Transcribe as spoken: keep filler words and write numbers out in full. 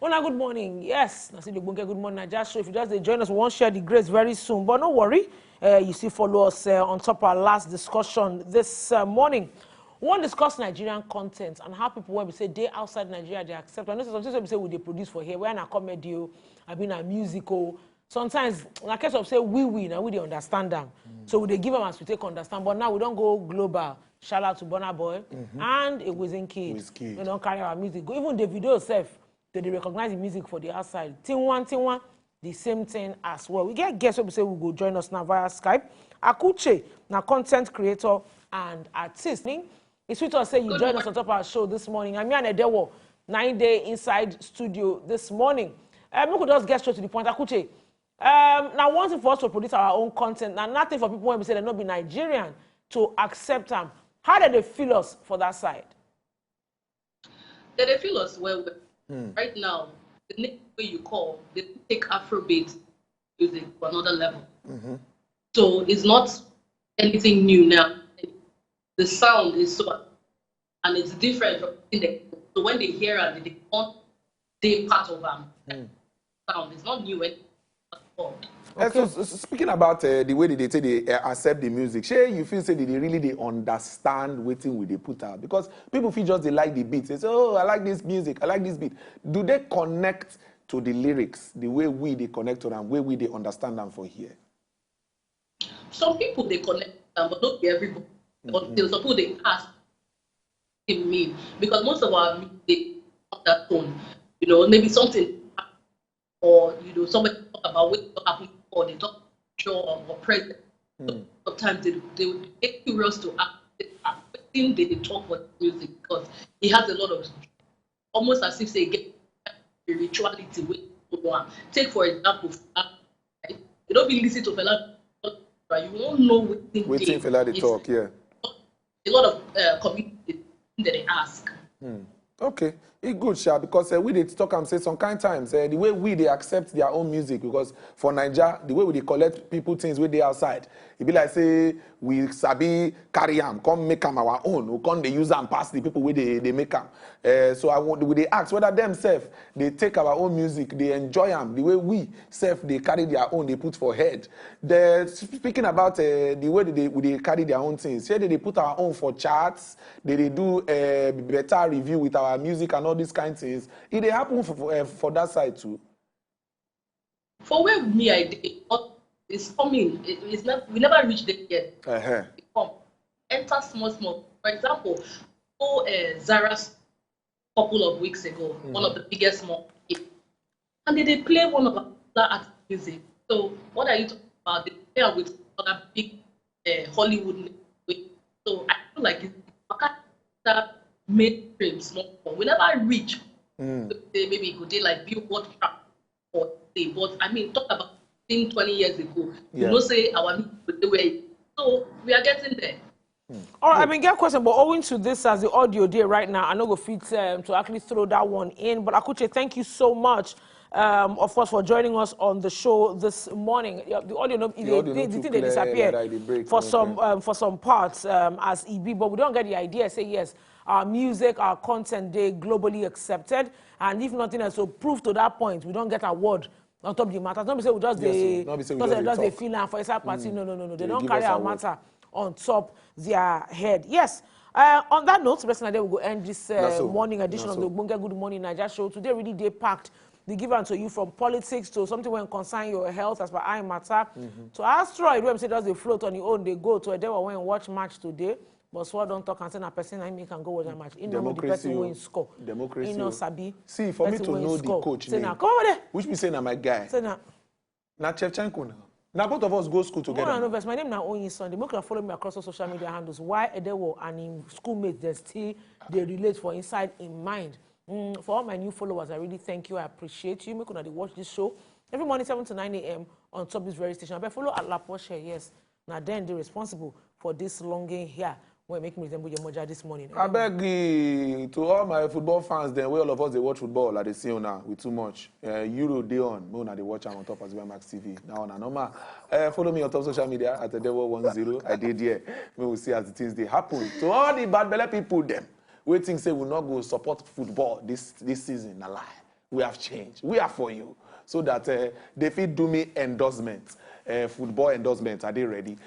Una good morning. Yes, na still the Ogbonge Good Morning Naija show. If you just dey join us, we wan share the grace very soon. But no worry, uh, you still follow us uh, on top our last discussion this uh, morning. We wan discuss Nigerian content and how people wey be say dey outside Nigeria dey accept. I know say something wey be say we dey produce for here, whether na comedy o, abi na music o. Sometimes na case of say we we na we dey understand am. So we dey give am as we take understand. But now we don go global. Shout out to Burna Boy and a Wizkid. Wizkid. We don carry our music go. Even Davido sef, they dey recognize the music for the outside. Tinwan Tinwan, the same thing as well. We get guests wey be say we go join us now via Skype. Akuche na content creator and artist. E sweet us say you join us on top our show this morning. And me and Edewo na im dey inside studio this morning. Uh, make we just get straight to the point. Akuche, um, na one thing for us to produce our own content. Na nothing for people wey be say dem no be Nigerian to accept am. How dem dey feel us for that side? They dey feel us well well. Right now, the name wey you call, they take Afrobeat music to another level. So it's not anything new now. The sound is so, and it's different from the thing they, so when they hear am, they want dey part of am. Sound is not new at all. And so, s- s- speaking about uh, the way that they say they uh, accept the music, shey you feel say they, they really they understand wetin we dey put out, because people feel just they like the beat. They say, "Oh, I like this music, I like this beat." Do they connect to the lyrics the way we they connect to them, way we they understand them for here? Some people they connect them, but not everybody. But still, some people they ask him mean, because most of our music on that tone, you know, maybe something, or you know, somebody talk about what happened before, they talk sure or present. So sometimes they, they would get curious to ask, "Ah, wetin they dey talk for this music?" Because it has a lot of, almost as if say, get spirituality with one. Take for example, Fela, right? You don't be listen to Fela, but you won't know wetin Wetin Fela dey talk, yeah. A lot of uh, community that they ask. Okay, e good sha, because uh, we dey talk am say some kind times uh, the way we dey accept their own music, because for Naija, the way we dey collect people things wey dey outside, e be like say we sabi carry am come make am our own, we come dey use am pass the people wey dey dey make am. Uh, so I want we dey ask whether dem sef dey take our own music, dey enjoy am the way we sef dey carry their own dey put for head. The, speaking about uh, the way they, we dey carry their own things, say they dey put our own for charts, they dey do uh, better review with our music and all these kind things. E dey happen for for, uh, for that side too. For where me I dey, but it's coming. It, it's not. We never reach there yet. Uh-huh. It come, enter small small. For example, go uh, Zara couple of weeks ago, one of the biggest mall, and they dey play one of our popular artist music. So what are you talking about? They play am with other big uh, Hollywood name. So I feel like it's that mainstream small small. We never reach. Say maybe e go dey like Billboard chart or thing. But I mean, talk about fifteen, twenty years ago. You Yeah. know, say our music go dey where. So we are getting there. All right, I mean, get question, but owing to this as the audio dey right now, I no go fit um, to actually throw that one in. But Akuche, thank you so much, um, of course, for joining us on the show this morning. Yeah, the audio, no, The audio no the too thing dey clear, disappear like, e break, for some okay. Um, for some parts um, as E B, but we don't get the idea. Say yes, our music, our content, they globally accepted, and if nothing else, so prove to that point, we don't get award on top of the matter. Not be say we just Yes, dey so, not be say we just just dey dey just dey talk. Feel am for inside party. No, no, no, no. They They don't give carry us our award. Matter on top their head. Yes. Uh, on that note, person, I dey we go end this Na uh, so. morning Na edition of so. the Ogbonge Good Morning Naija show. Today really dey packed. They give am to you from politics to something wey concern your health as per eye matter. To asteroid wey be say just dey float on your own, dey go to Edewa wey watch match today. But Sword don talk and say na person na him make am go watch that match. He no know the Democracy person o. Wey score. Democracy He no o. Sabi. See, for me Person to wey know the score. coach Say na name, come over there. Which be say na my guy. Say na Na Shevchenko now. Now both of us go school More together. and over, my name na Onyi Sunday. Make una follow me across all social media handles. Why Edewo and him schoolmates they still they relate for inside in mind. Mm, for all my new followers, I really thank you. I appreciate you. Make una dey watch this show every morning seven to nine a m on top this very station. But follow at La Porsche, yes. Now then they responsible for this longing here. When make me resemble your mother this morning. I beg uh, to all my football fans, then where all of us they watch football, like they see now with too much. Uh, Euro day on, no, now they watch am on top as well Max T V. Now on normal. Uh, follow me on top social media at the devil one zero. I did here. We will see as the things they happen. To all the bad belly people, them we think say we not go support football this this season. Na lie. we have changed. We are for you. So that uh, they fit do me endorsement, uh, football endorsement. Are they ready?